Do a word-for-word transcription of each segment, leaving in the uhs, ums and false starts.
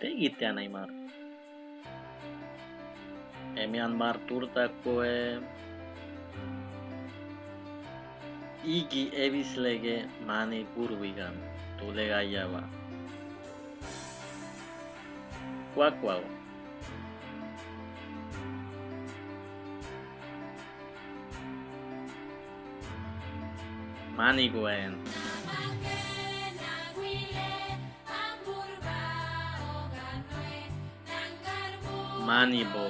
Pegite Anaimar. Emi Anmar turtakueim. Iki ebis leke mani Gurbigan tulegaia ba. Kuakuau. Manikuen. Manibo.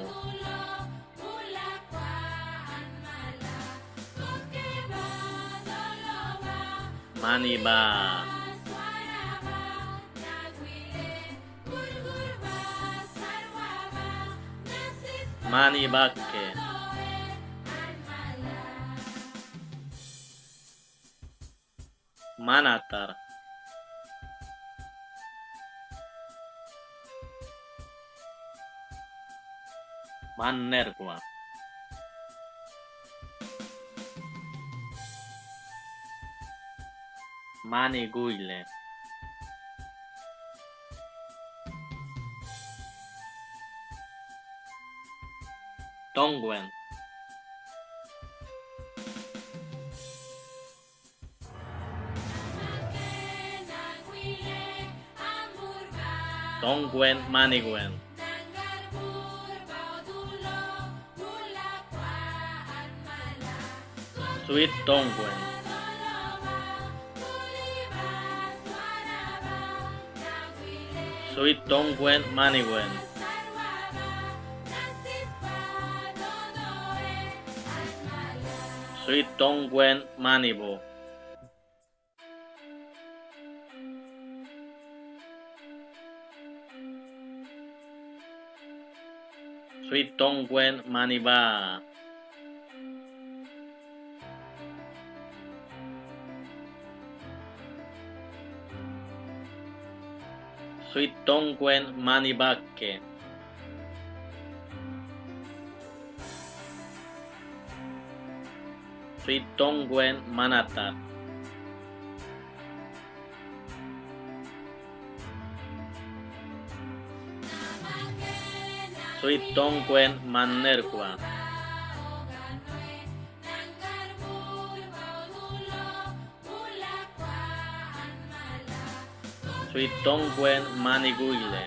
Maniba. Manibakke. Manatar. Mannerkua. Manikuile. Tongkuen. Tongkuen manikuen. Suit Tongkuen. Suit Tongkuen manikuen. Suit Tongkuen manibo. Suit Tongkuen maniba. Suit Tongkuen manibakke. Suit Tongkuen manatar. Suit Tongkuen mannerkua. Suit Tongkuen manikuile.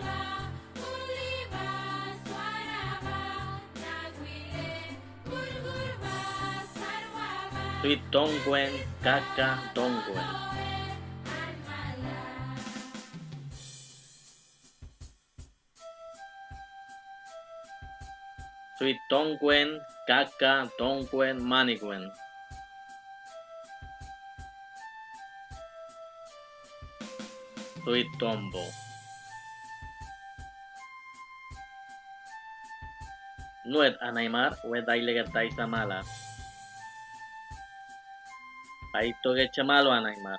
Suit Tongkuen kaka Tongkuen. Suit Tongkuen kaka Tongkuen manikuen. Suit Tombo. Nuet Anaimar, wet ai leket tai samala. Aitoke chemalo Anaimar.